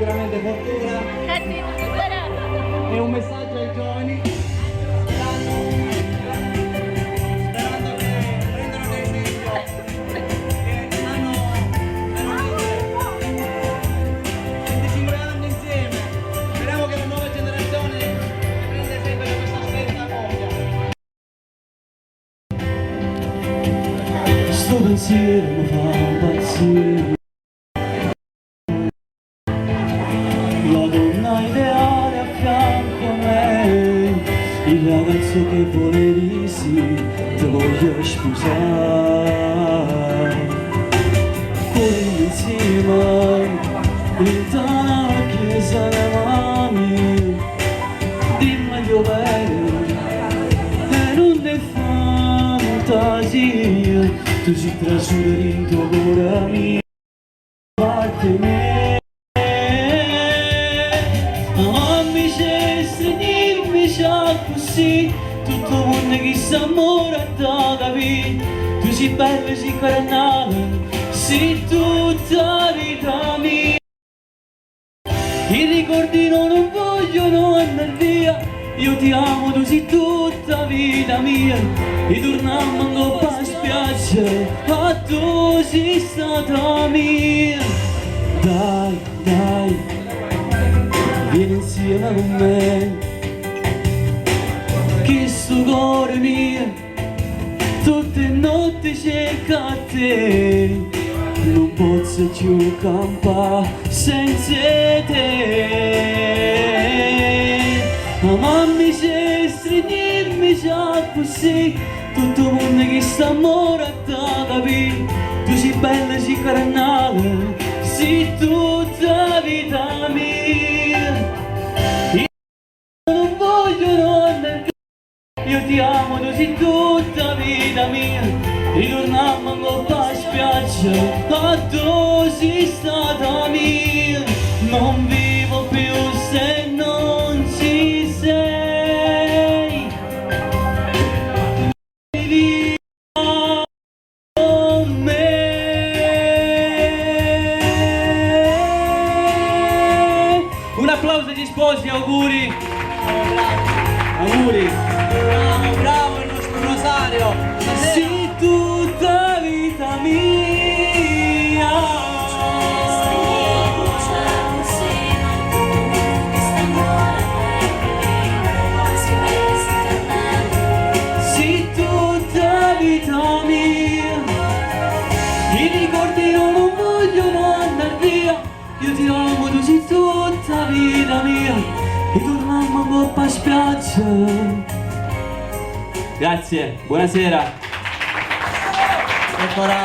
Sicuramente fortuna. E un messaggio ai giovani, sperando, sperando che prendano l'esempio che hanno veramente 25 anni insieme. Speriamo che la nuova generazione prenda esempio da questa stessa coppia. Sto pensiero mi fa impazzire. La donna ideale a fianco a me, il ragazzo che volevi sì, te voglio sposare. Corri insieme, in la chiesa le mani, dimmi io bene, e non è fantasia, tu sei trasuta dentro cuore mio, parte me. Mamma c'è strinirmi già così, tutto il mondo che s'amore da capire, tu sei bella, sei carnale, sei tutta vita mia. I ricordi non vogliono andare via, io ti amo, tu sei tutta vita mia. E torniamo ancora a spiaggia, a tu sei stata mia. Dai, dai, vieni insieme con me, che sto cuore mio, tutte le notti cerca a te. Non posso più campare senza te. Ma mamma c'è strinirmi già così, tutto il mondo che sta amore da capire. Tu sei bella, sei carnale, sei tutta vita mia. Io non voglio andare via, io ti amo, tu sei tutta vita mia. Ritorniamo ancora a spiaggia, a tu sei stata mia. Non vivo più se non ci sei. Vivi con me. Un applauso agli sposi, auguri. Auguri. Bravo, bravo il nostro Rosario. Stasera Sei tutta vita mia. Sei tutta vita mia. I ricordi non vogliono andare via. Io ti amo, tu sei tutta vita mia. E torniamo ancora a spiaggia. Grazie, buonasera. ancora.